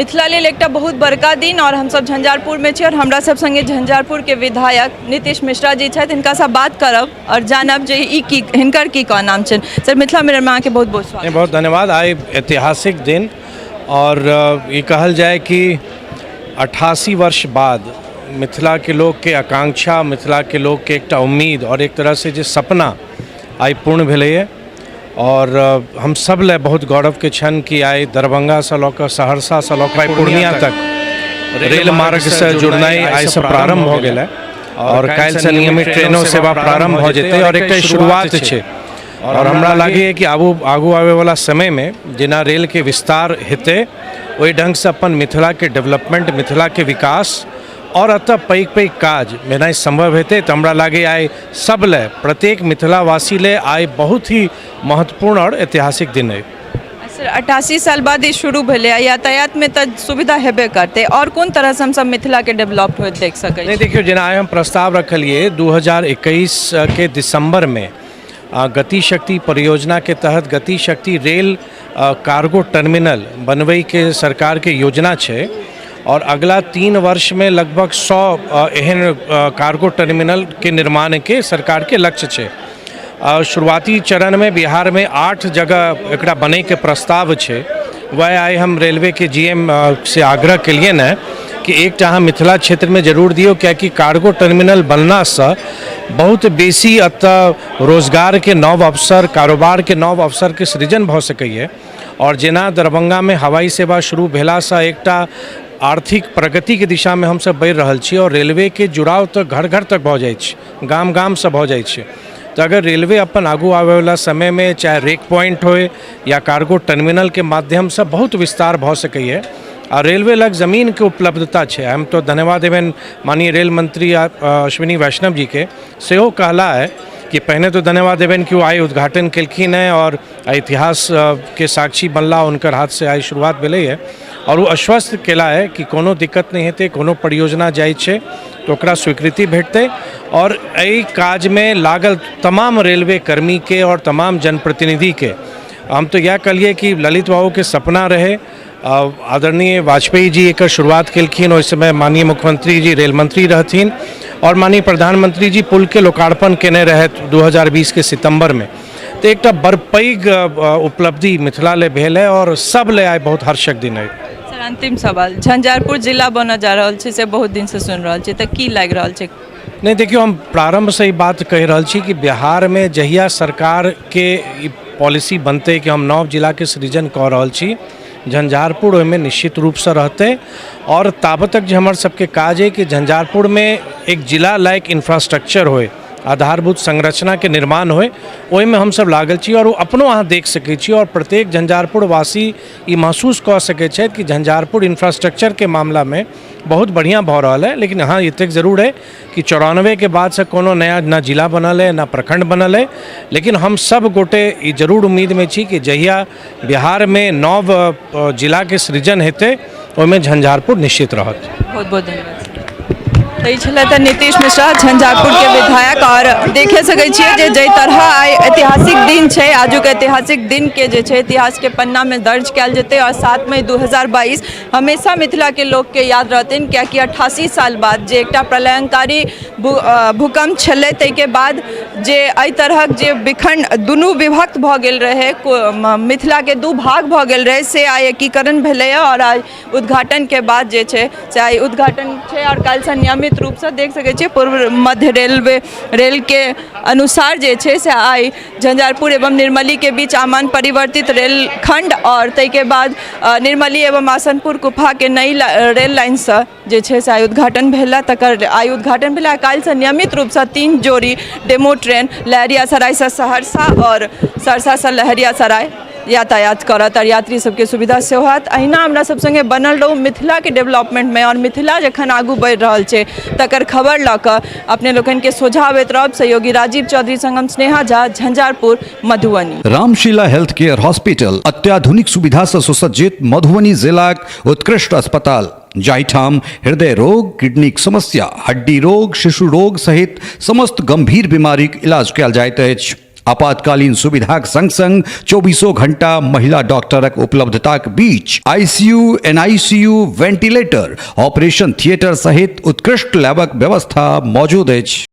मिथिला लेल एकटा बहुत बड़का दिन और हमसब झंझारपुरमे छी और हमरा सब संगे झंझारपुरके विधायक नीतीश मिश्रा जी छथि। हिनकासँ बात करब और जानब जे ई की हिनकर की कहनाम छनि। सर, मिथिला मिररमे अहाँके बहुत बहुत स्वागत। बहुत धन्यवाद। आइ ऐतिहासिक दिन और ई कहल जाय कि 88 वर्ष बाद मिथिलाके लोकके आकांक्षा, मिथिलाके लोकके एकटा उम्मीद और एक तरहसँ जे सपना आइ पूर्ण भेलैए। और हम सब लए बहुत गौरवके क्षण कि आइ दरभंगासँ लऽ कऽ सहरसासँ लऽ कऽ पूर्णिया तक रेल मार्गसँ जुड़नाइ आइसँ प्रारम्भ भऽ गेल है और काल्हिसँ नियमित ट्रेनो सेवा प्रारम्भ भऽ जेतै और एकटा शुरुआत छै। और हमरा लागैए कि आगू आगू आबैवला समयमे जेना रेलके विस्तार हेतै ओहि ढङ्गसँ अपन मिथिलाके डेवलपमेंट, मिथिलाके विकास और एतऽ पैघ पैघ काज भेनाइ सम्भव हेतै। तऽ हमरा लागैए आइ सब लए, प्रत्येक मिथिलावासी लए आइ बहुत ही महत्वपूर्ण और ऐतिहासिक दिन अइ। सर, 88 साल बाद ई शुरू भेलै आ यातायातमे तऽ सुविधा हेबे करतै, आओर कोन तरहसँ हमसब मिथिलाके डेवलप होइत देख सकै नहि? देखियौ, जेना आइ हम प्रस्ताव रखलियै 2021 के दिसम्बरमे गति शक्ति परियोजनाके तहत गति शक्ति रेल कार्गो टर्मिनल बनबैके सरकारके योजना छै और अगला 3 वर्षमे लगभग 100 एहन कार्गो टर्मिनलके निर्माणके सरकारके लक्ष्य छै। शुरुआती चरणमे बिहारमे 8 जगह एकरा बनैके प्रस्ताव छै। वएह आइ हम रेलवेके GM से आग्रह केलियनि हँ कि एकटा अहाँ मिथिला क्षेत्रमे जरूर दियौ, कियाकि कार्गो टर्मिनल बनलासँ बहुत बेसी एतऽ रोजगारके नव अवसर, कारोबारके नव अवसरके सृजन भऽ सकैए। और जेना दरभंगामे हवाई सेवा शुरू भेलासँ एकटा आर्थिक प्रगतिके दिशामे हमसब बढ़ि रहल छी और रेलवेके जुड़ाव तऽ घर घर तक भऽ जाइ छै, गाम गामसँ भऽ जाइ छै। तऽ अगर रेलवे अपन आगू आबैवला समयमे चाहे रेक पॉइंट होइ या कार्गो टर्मिनलके माध्यमसँ बहुत विस्तार भऽ सकैए आ रेलवे लग जमीनके उपलब्धता छै। हम तऽ धन्यवाद देबनि माननीय रेल मंत्री अश्विनी वैष्णव जीके, सेहो कहला है कि पहिने तऽ धन्यवाद देबनि कि ओ आइ उद्घाटन केलखिन हेँ और इतिहासके साक्षी बनला, हुनकर हाथसँ आइ शुरुआत भेलै है। और ओ आश्वस्त केला है कि कोनो दिक्कत नहि हेतै, कोनो परियोजना जाइ छै तऽ ओकरा स्वीकृति भेटतै। और एहि काजमे लागल तमाम रेलवे कर्मीके और तमाम जनप्रतिनिधिके हम तऽ इएह कहलियै कि ललित बाबूके सपना रहै, आदरणीय वाजपेयी जी एकर शुरुआत केलखिन, ओहि समय माननीय मुख्यमंत्री जी रेल मंत्री रहथिन और माननीय प्रधानमंत्री जी पुलके लोकार्पण केने रहथि 2020 के सितम्बरमे। तऽ एकटा बड़ पैघ उपलब्धि मिथिला ले भेल है और सब ले आइ बहुत हर्षक दिन है। सर, अंतिम सवाल, झंझारपुर जिला बनऽ जा रहल छै से बहुत दिनसँ सुनि रहल छी, तऽ की लागि रहल छै? नहि, देखियौ, हम प्रारम्भसँ ई बात कहि रहल छी कि बिहारमे जहिया सरकारके ई पॉलिसी बनतै कि हम नव जिलाके सृजन कऽ रहल छी, झंझारपुर ओहिमे निश्चित रूपसँ रहतै। आओर ताबत तक जे हमर सबके काज अइ कि झंझारपुरमे एक जिला लायक इंफ्रास्ट्रक्चर होइ, आधारभूत संरचनाके निर्माण होइ, ओहिमे हमसब लागल छी। आओर ओ अपनो अहाँ देख सकै छी आओर प्रत्येक झंझारपुरवासी ई महसूस कऽ सकै छथि कि झंझारपुर इंफ्रास्ट्रक्चरके मामलामे बहुत बढ़िआँ भऽ रहल है। लेकिन हाँ, एतेक जरूर है कि 94के बादसँ कोनो नया ना जिला बनल है ना प्रखंड बनल है, लेकिन हम सब गोटे ई जरूर उम्मीदमे छी कि जहिया बिहारमे नव जिलाके सृजन हेतै ओहिमे झंझारपुर निश्चित रहत। बहुत बहुत धन्यवाद। तऽ ई छलथि नीतीश मिश्रा, झंझारपुरके विधायक। और देखे सकै छियै जे जाहि तरह आइ ऐतिहासिक दिन छै, आजुक ऐतिहासिक दिनके जे छै इतिहासके पन्नामे दर्ज कयल जेतै और 7 मई 2022 हमेशा मिथिलाके लोकके याद रहतनि, कियाकि 88 साल बाद जे एकटा प्रलयंकारी भूकम्प छलै ताहिके बाद जे एहि तरहक जे विखंड दुनू विभक्त भऽ गेल रहै, मिथिलाके दू भाग भऽ गेल रहै, से आइ एकीकरण भेलैए। और आइ उद्घाटनके बाद जे छै से आइ उद्घाटन छै आओर काल्हिसँ नियमित रूपसँ देख सकै छियै पूर्व मध्य रेलवे रेलके अनुसार जे छै से आइ झंझारपुर एवं निर्मलीके बीच आमान परिवर्तित रेलखण्ड आओर ताहिके बाद निर्मली एवं आसनपुर कुफाके नई रेल लाइनसँ जे छै से आइ उद्घाटन भेल। तकर आइ उद्घाटन भेलै आ काल्हिसँ नियमित रूपसँ 3 जोड़ी डेमो ट्रेन लहेरियासरायसँ सहरसा आओर सहरसासँ लहेरियासराय यातायात करत आओर यात्री सबके सुविधा सेहो हैत। अहिना हमरा सब सङ्गे बनल रहू मिथिलाके डेवलपमेन्टमे आओर मिथिला जखन आगू बढ़ि रहल छै तकर खबर लऽ कऽ अपने लोकनिके सोझा अबैत रहब। सहयोगी राजीव चौधरी सङ्ग हम Sneha Jha, Jhanjharpur, Madhubani. Ramshila health care hospital अत्याधुनिक सुविधा से सुसज्जित मधुबनी जिलाक उत्कृष्ट अस्पताल, जाहिठाम हृदय रोग, किडनीक समस्या, हड्डी रोग, शिशु रोग सहित समस्त गंभीर बीमारीक इलाज कयल जाइत अछि। आपातकालीन सुविधाक संग संग 24 घंटा महिला डॉक्टरक उपलब्धताक बीच ICU, NICU, ventilator, operation theatre सहित उत्कृष्ट लैबक व्यवस्था मौजूद अछि।